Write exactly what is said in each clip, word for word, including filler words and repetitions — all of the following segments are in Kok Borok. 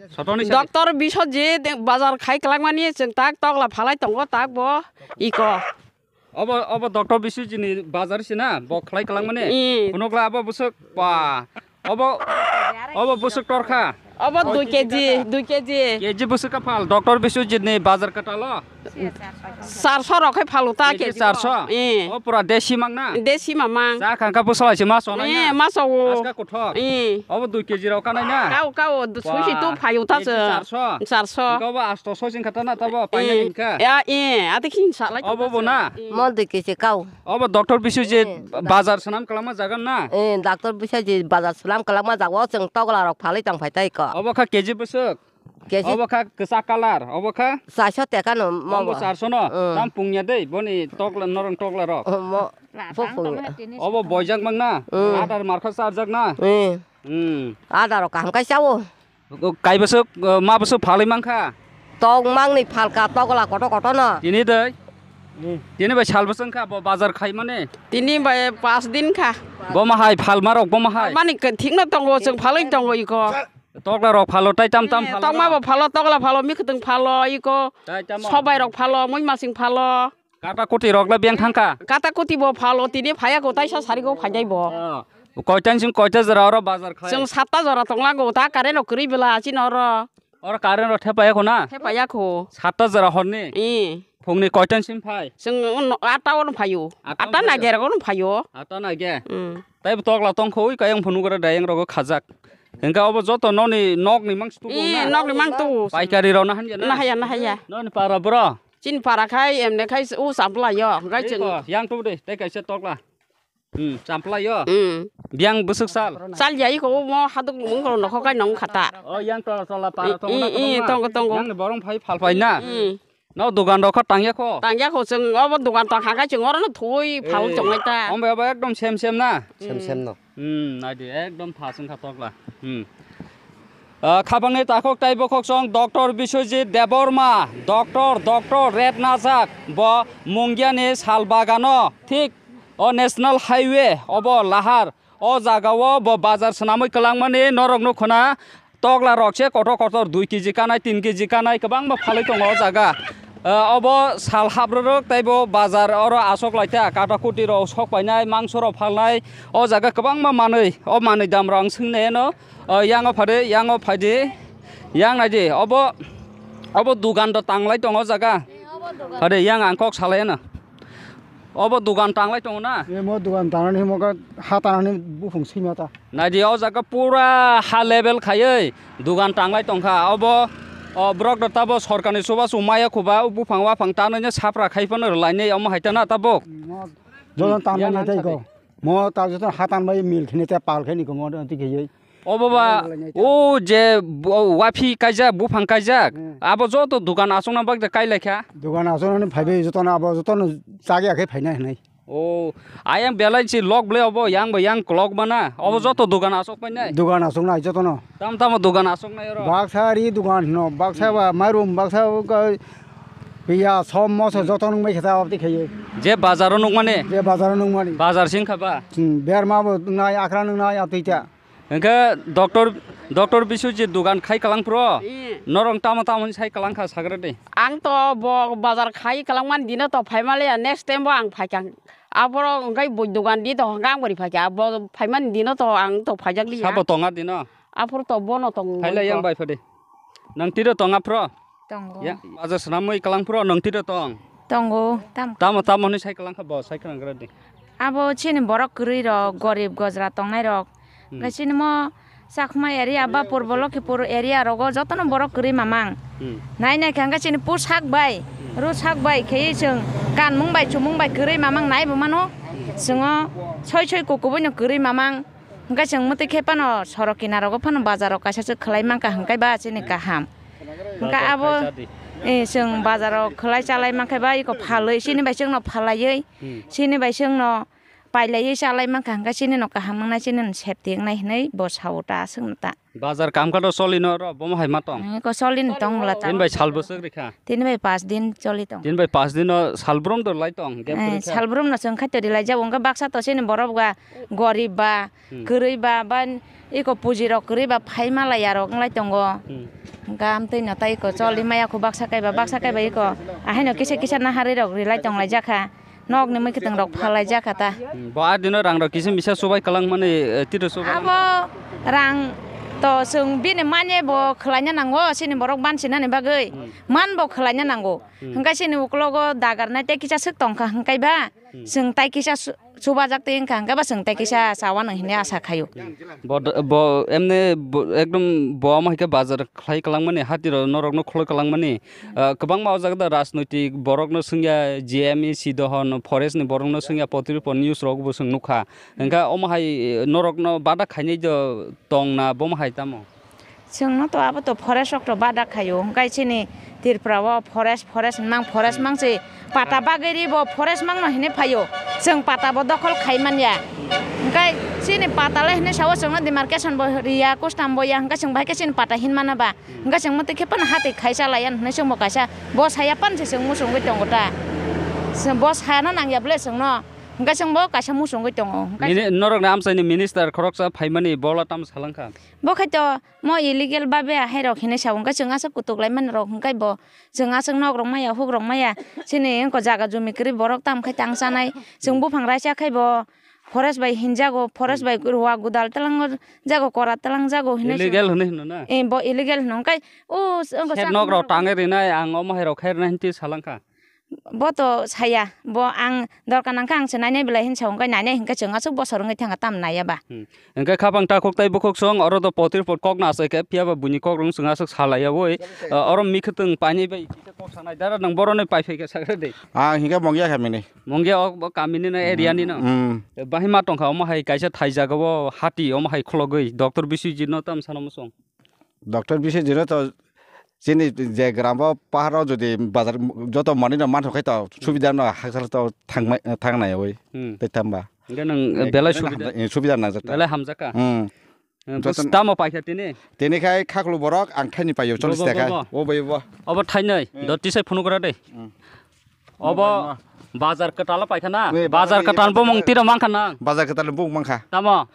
Sotoni sadi. Doctor Biswajit bazar khai kwlangmani chwng tak tokla phalai tongo tak bo iko. Obo, obo Doctor Biswajit ni bazar sina bo khlai kwlangmani. Ih. Phunukla abo bwswk ba. Obo, obo bwswk torkha. Obo dui K G, dui K G. K G bwswk ka phal Doctor Biswajit ni bazar kwtalo. Charso rok khai phalo ta K G K G charso. Ih. O pura desi mang na. Desi mamang. Cha khangka bwswlai se ma sonai na. Ih, ma sowo. Aska kuthok. Ih. Obo dui K G rok kanai na. Kau, kau, du-, suisi tu phayo ta K G se. Charso. Charso. Kau ba asto so sing khata na tabo paina hingka. Ya, ih, ati khin salai. Obo bo na. Ih. Mo dui K G kau. Obo Doctor Biswajit bazar sanam kalama jaga na. Eh, Doctor Biswajit bazar sanam kalama jaga o chwng tokla rok phalai tang phai tai ko. Obo kha K G bwswk. K G. Obo kha kwchak colour, obo kha? Charso teka no mo bo. Obo charso no? Mm. Tam pungya dei, boni tokla, norong tokla rok. Oh, mo, bo pungya. Obo boijak mang na? Mm. Adar markha charjak na? Mm. Mm. Adar rok kaham kai chao. O, kai bwswk, o, ma bwswk phalwi mang kha? Tong mang ni phalka tokla koto koto no. Tini dei? Mm. Tini bai sal bwswk kha bo bazar khai mani? Tini bai pas din kha. Bo ma hai phalma rok bo ma hai? Mani thik no tongo, chwng phalwi tongo iko. Tokla rok phalo, tai tam tam phalo. Tokma bo phalo, tokla phalo, mikhwtwng phalo, iko. Tai tam. Sobai rok phalo, muimasing phalo. Kata kuti rok le beng thangkha. Kata kuti bo phalo, tini phaya ko taisa sari ko phainai bo. Oh. Koitan sing koita jora oro bazar khai? Chwng satta jora tongla go, ta current rok kwrwi bela chini oro. Oro current rok thepaya ko na? Thepaya ko. Satta jora horni? Ee. Phungni koitan sim phai? Chwng atta ono phaio. Atta nager ono phaio. Atta nager? Mm. Tai bo tokla tongkho ui kayang phunuk oro dayang rogo khajak. Hingke obo joto noni nokni mang tubu na? Ee, nokni mang tubu. Paikari rok na hanya na? Na haya, na haya. Noni para bro? Chini para khai emne khai u sampla yo. Hingke chwng. Yang tubu de, tei kaisa tokla. Hmm, sampla yo. Hmm. Biyang bwswk sal? Sal ya iko mo haduk mung ko nokho kai nong khata. Oh, yang tola tola para tongo na? Tongo, tongo. Yang borong phai phal phai na? Hmm. No dogan rok kha tangya kho? Tangya kho, chwng obo dogan tang kha khe chwng oro no thwi phal chongnai ta. Ombe obo ekdom sem sem na? Sem sem no. Hmm, naidi ekdom pha sung kha tokla. Hmm. Ah, khapangni takhuk tai bokhok song Doctor Biswajit Debbarma, Doctor, Doctor ret najak bo Mungiani sal bagano thik o National Highway obo lahar o jaga o bo bazar swnamwi kwlangmani norok nukho na. Tokla rok se kotor kotor dui kg kanai, tin kg kanai kwbangma phalwi tongo o jaga. Ah, obo sal habrwrwk tei bo bazar oro aswk lai ta, kata kuti rok sok painai, mangso rok phalnai, o jaga kwbangma manwi, o manwi dam rok ang swngnaino, ah, yango phade, yango phaidi, yang naidi, obo, obo dogan rok tanglai tongo o jaga. Phade yang ang kok salaino. Obo dogan tanglai tongo na? Emo dogan tangnani himo khe ha tangnani buphang sima ta. Naidi o jaga pura ha level khaiwi dogan tanglai tongkha. Obo, o borok rok tabo sorkarni chubachu maya khuba o buphang waphang tanwi no sapra khai phano rwlainai omo hai ta na tabuk. Mo jojon tangnani tei ko. Mo ta joto ha tanbai mil khini te pal khini ko mo twi khaiwi. O baba, o je bo-, waphi kaijak, buphang kaijak, abo joto dogan aswkna bagwi kailaikha. Dogan aswknani phaibai jotono abo jotono chagya khe phainai hinwi. O, ayang belai si lok ble obo, yang bo yang klok mana, obo joto dogan aswk painai? Dogan aswknai jotono. Tam tamo dogan aswknai oro? Baksa ri dogan hino, baksa ba mairum, baksa ba ka-, piya, som, moso joto nungbai khe ta aboni khaiwi. Je bazaro nukmani? Je bazaro nukmani. Bazar singkha ba? Hmm, berma bo nai, akra nungnai, atwi ta. Hingke doctor, doctor Biswajit dogan khai kalang phro? Ee. Norok tamo tamo sai kalang kha sagra de. Ang to bo bazar khai kalang man dino to phai maliya, next time bo ang phai kang. Aboro hingke bo dogan di to hingke ang bori phai kha. Bo phai man dino to ang to phai jak liya. Sabo tonga dino? Aphuru to bono tong. Phai lai yang bai phade. Nang tiro tonga phro? Tongo. Ya, bazar swnamwi kalang phro nang tiro tong? Tongo, tam. Tamo, tamo hwnwi sai kalang kha bo, sai kalang gra di. Abo chini borok kwrwi rok, gorib gojra tongnai rok. Hmm. Hwnkhe chini mo Chakma area ba Purbo Lokhipur area rogo jotono borok kwrwi mamang. Hmm. Nai nai kha hwnkhe chini pusak bai, hmm, rusak bai khei chwng kanmung bai chumung bai kwrwi mamang nai bo mano. Hmm. Chwngo soi soi kukubuino kwrwi mamang. Hwnkhe chwng mwtwi khe phano sorok kinaro phano bazaro kaisa se khwlai mankha hwnkhe ba chini kaham. Hwnkhe abo, eh, chwng bazaro khwlai chalai mankhe ba iko phalwi, chini bai chwngno phalaiwi, hmm, chini bai chwngno Pailaiwi chalai mankha, hwnkhe chini no kaham wngnai, chini no safety wngnai hinwi bo sao ta, aswkno ta. Bazar kamkha do choli no oro, bomo hai ma tong? Hwnkhe choli no tong bwla ta. Tini bai sal bwswk rikha? Tini bai paanch din choli tong. Tini bai paanch din no sal brum do lai tong, gap kwrwi kha? Sal brum no chwng khai to rilai jabo, hwnkhe baksa to chini borok ba gorib ba, hmm, kwrwi ba, ba iko puji rok kwrwi ba phai malai ya rok wnglai tongo. Hmm. Hwnkhe amtwi no tai iko choli maya khu baksa kaiba, baksa kaiba iko ahaino kisa kisa naharwi rok rilai tong lai jakha. Nokni mwkhwtwng rok phalai jakha ta. Hmm, bo a dino rang rok kisim bisa subai kwlang mani, eh, tito subai. Abo rang to chwng bini manye bo khwlaina nango, chini borok bansinani bagwi. Hmm. Man bo khwlaina nango. Hmm. Hwnkhe chini uklogo dagarnai tei kisa swk tongkha hwnkhe ba. Hmm. Chwng tai kisa su-, chubajak twi wngkha, hwnkhe ba chwng tai kisa chawanw hinwi asa khaio. Bo, bo, emne, bo, ekdom bo omo hai khe bazar khlai kwlangmani, hati rok norok no khloi kwlangmani. Hmm. Ah, kwbangma o jaga da rajnoitik borok no swngya, G M E C dohon, forest ni borok no swngya, potripot news rok bo chwng nukha. Hmm. Hwnkhe omo hai norok no bada khainai do tong na, bomo hai tamo? Chwngno to abo to forest rok to bada khaio, hwnkhe chini Tripura o forest, forest mang, forest mang se pata bagwi ri bo forest mang no hinwi phaio, chwng pata bo dokhol khai man ya. Hwnkhe chini pata le hinwi sao chwngno demarcation bo riya, custom bo ya, hwnkhe chwng bahai khe chini pata hin mana ba, hwnkhe chwng mwtwi khe phano hati khai cha lai ya hinwi chwng bo kaisa bo saya pan se chwng muchungwi tongo ta, chwng bo sana nang ya ble chwngno, hwnkhe chwng bo kaisa muchungwi tongo. Hwnkhe Mini-, norok ni amchai ni minister khoroksa phaimani bola tamo salang kha? Bo khai to mo illegal babe ahai rok hinwi sa, hwnkhe chwng aswk kutuk lai mani rok, hwnkhe bo chwng aswk nok rok maya, huk rok maya, chini wngkha jaga jumi kwrwi borok tam khai tang chanai, chwng buphang raisa khai bo forest bai hinjago, forest bai wa gudal twlang jago, kora twlang jago hinwi chwng. Illegal hinwi hino na? Eh, bo illegal hino, hwnkhe o wngkha Sher chak nok rok tangwi rinai, ang omo hai rok khai rwnai hinwi salang kha. Bo to saya, bo ang dorkar nangkha ang se nainai belai hin sa, hwnkhe nainai hinkhe chwng aswk bosor wngwi thangkha tam naiya ba. Hmm. Hwnkhe khapang takhuk tai bukhuk song, oro do potir pot kok na asai khe, phiya ba buini kok rung chwng aswk salaiya oi. Ah, oro mikhwtwng painai bai kisa kok sanai, dara nang boroni pai phai khe sagra de. Ang hinkhe mongya kha mini. Mongya o bo kami ni no, area ni no. Hmm. Bahai ma tongkha omo hai kaisa thai jaga o hati omo hai khologwi doctor Biswajit no tam sana musong. Doctor Biswajit no to chini je gram o pahar o jodi bazar joto manwi no manthok khai to subida no hakchal to thangmai, thangnai oi. Hmm. Tei tamba. Hwnkhe nwng, eh, belai belai subida, hamjak-, eh, subida nangjak ta. Belai hamjak kha. Hmm. Eh, joto bus tamo paikha tini? Tini khai khaklu borok ang thaini paio, bo, chollis bo, taka. Bo, bo. O bai bo. Obo thainai, hmm, do tisai phunugra de. Hmm. Obo bazar kwtal paikha na? Eh, bazar bazar kwtal bumung tiro mankha na? Bazar kwtal bumung mankha. Tamo?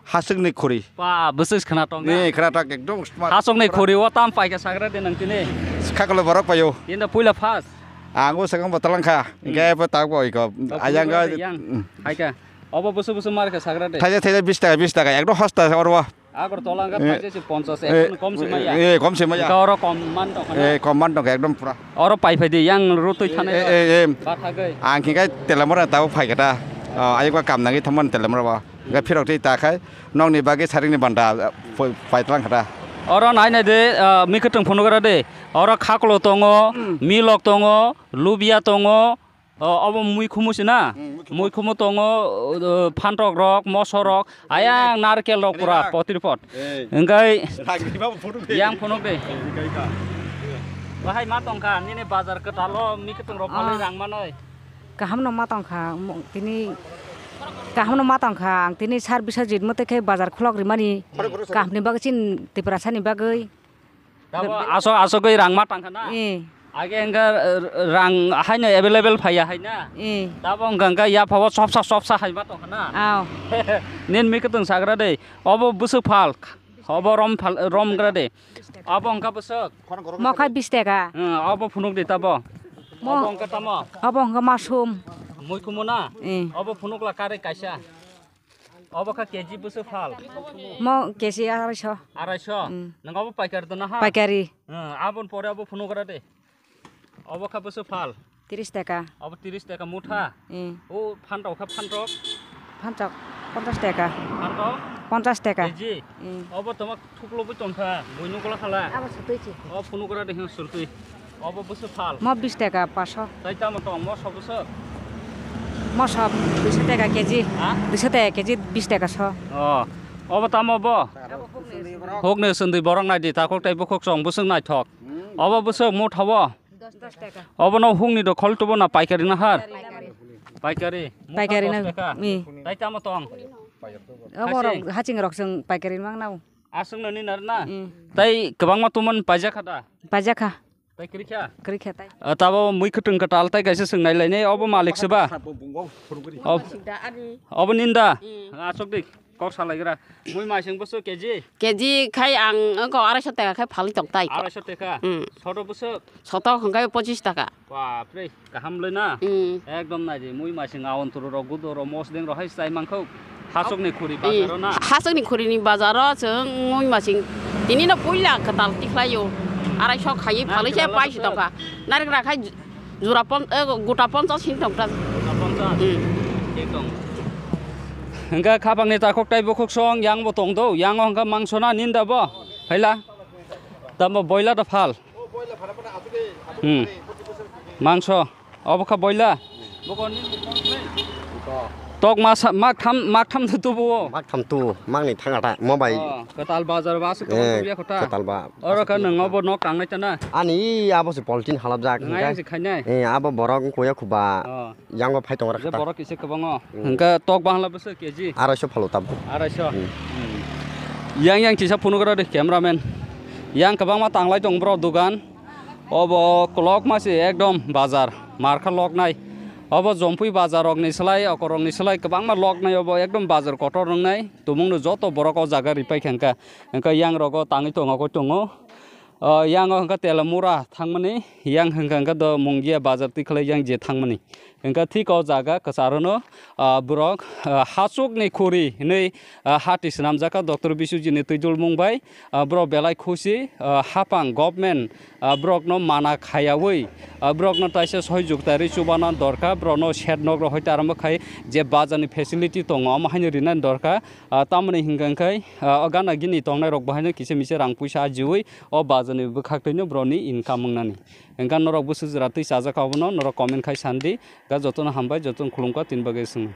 Haswkni khuri. Pa, bwswk khna tong na? Ni khna tak ekdom smart. Haswkni khuri o tam paikha sagra de nang tini. Khaklo borok paio. Tini puila first. Ang o sakang botalang kha. Hmm. Hingke bo tak bo iko. Ayang ga. Yang. Hmm. Haika. Obo bwswk bwswk mar kha sagra de. Thaija thaija bis taka bis taka ekdom hosta oro. Agartala wngkha eh, thaisa se ponchas, eh, ekdom kom se maya. Eh, kom se maya. Wngkha oro kom man tongkha na? Eh, kom man tongkha ekdom pura. Oro pai phai di, yang rutui thanai eh, eh, eh. Bathagwi. Ang khe kai telemora tabo phai kha ta. Oh, ayok ba kam nangwi thangmani telemora ba. Hingke phirok twi ta khai nokni bagwi saringni banda, eh, phai, phai tlang kha ta. Oro nai nai de, ah, mikhwtwng phunugra de. Oro khaklo tongo, hmm, milok tongo, lubia tongo, O, obo muikhumu se na? Hmm, muikhumu. Muikhumu tongo, o, phantok rok, moso rok, ayang narkel rok pura potir pot. Eh. Hingkai ragni ma phunuk de. Yang phunuk de. Eh, hingkai ka. Bahai ma tongkha, nini bazar kwtalo mikhwtwng rok phalwi rang manoi. Kaham no ma tongkha, mo-, tini kaham no ma tongkha, ang tini sar Biswajit mwtwi khe bazar khulok rimani. Khorok, khorok, khorok. Kaham ni bagwi chin Tiprasa ni bagwi. Tabo aswk aswkgwi rang ma tangkha na? Eh. Age hwnkha, eh, rang haino available phaiya hai na? Eh. Tabo hwnkha hwnkha yaphao chopsa chopsa hai ma tongkha na? Aw. Nini mikhwtwng sagra de. Obo bwswk phal. Obo rom phal, rom gra de. Obo hwnkha bwswk? Mo kha bis taka. Hmm, obo phunuk de tabo. Mo. Obo hwnkha tamo? Obo hwnkha masum. Muikhumu na? Eh. Obo phunuk la kare kaisa. Obo kha K G bwswk phal? Mo K G arai sho. Arai sho? Mm. Nang obo paikar dona ha? Paikari. Hmm, abon pore obo phunugra de. Obo kha bwswk phal? Tris taka. Obo tris taka mutha? Mm. O phantok kha phantok? Phantok ponchas taka. Phantok? Ponchas taka. K G? Mm. Obo toma Thuklo bo tongkha, buino gola khala. Abo sutui se. O phunugra de hino sutui. Obo bwswk phal. Mo bis taka paso. Tai tamo tong, mo sok bwswk? Mo sok duiso taka K G. Ha? Duiso taka K G bis taka so. O. Obo tamo bo? Abo hukni. Hukni sundui borok nai di, takhuk tai bukhuk song bwswk naithok. Hmm. Obo bwswk mutha bo? Dos taka. Obo no hukni do khol tubo na paikari na har? Paikari. Paikari, mukha Paikari dos na, taka. I. Tai tamo tong? Obo rok Haching. Haching rok chwng paikari mang nao. Aswk no ni nar na? I. Tai kwbangma tumon paijak kha da? Paijak kha. Tai kwrwi kha? Kwrwi kha tai. Ah, tabo mui kwtwng kwtal tai kaisa swng nai lainai, obo malik se ba? Ob-, obo ninda? I. Aswk di. Kok salaigra. Mui maising bwswk K G? K G khai ang wngkha arai sho taka khai phalwi tong tai. Arai sho taka? Hmm. Soto bwswk? Soto hwnkhe pochis taka. Bapre, kaham le na? Hmm. Ekdom nai di, mui maising aon turu rok, gudo rok, mosdeng rok hai chai mankho. Hasukni khuri bazaro na? Hasukni khurini bazaro chwng mui maising tini no puila kwtal tikhlaio. Arai sho khaiwi phalwi se paisi tongkha. Narikra khai Jura pon-, eh, gota ponchas hin tong ta. Gota ponchas? Hmm. Thik tong. Hingke khapangni takhuk tai bukhuk song yang bo tong do, yang o hingke mangso na ninda bo, phaila. Tamo boila da phal. Hmm. Mangso, obo kha boila. Tok masa, mak tham, mak tham tu tubu o. Mak tham tu, mak ni thanga ta, mo bai. Oh, kwtal bazar ba aswk kwbang tubuya kho ta. Kwtal ba. Oro kha nwng obo nok tangnai ta na? Ani abo se poltin halap jak. Nwng ayang se khainai? Eh, abo borok wngkha ya khuba. Oh. Yang bo phai tongra kha ta. Borok kisa kwbang o. Hmm. Hingke tok bahla bwswk K G? Arai sho phalo tabuk. Arai sho? Hmm. Hmm. Yang, yang kisa phunuk rw de cameraman. Yang kwbangma tanglai tong bro dogan. Obo kolok ma se ekdom bazar. Mar kha lok nai. Obo Jompui bazar rok ni slai, okor rok ni slai kwbangma lok nai obo ekdom bazar kotor wng nai. Tumung no joto borok o jaga ripai kha hingka. Hingke yang rogo tangwi tongo, koi tongo. O, yang o hingke Telamura thangmani, yang hingka hingke do Mungia bazar tikhlai yang je thangmani. Hingke thik o jaga kwcharo no, ah, borok, ah, Hachuk ni khuri hinui, ah, hati swnamjak kha Doctor Biswajit ni twijlmung bai. Ah, borok belai khusi, ah, hapang government, ah, borok no mana khayaui, ah, borok no taisa sohijokta ri chubana dorkar, borok no shed nok rohoi ta arombo khai je bazar ni facility tongo omo haino rinani dorkar. Ah, tamoni hingka hingke, ah, o gana gini tongnai rok bo haino kisa misa rang puisa ajiui o bazar ni bwkhak twi no borok ni income wngnani. Hingke norok bwswk jora twi chajak abono norok comment khai sandi. Ga jotono hambai, jotono khulumkha, tini bagwi swng.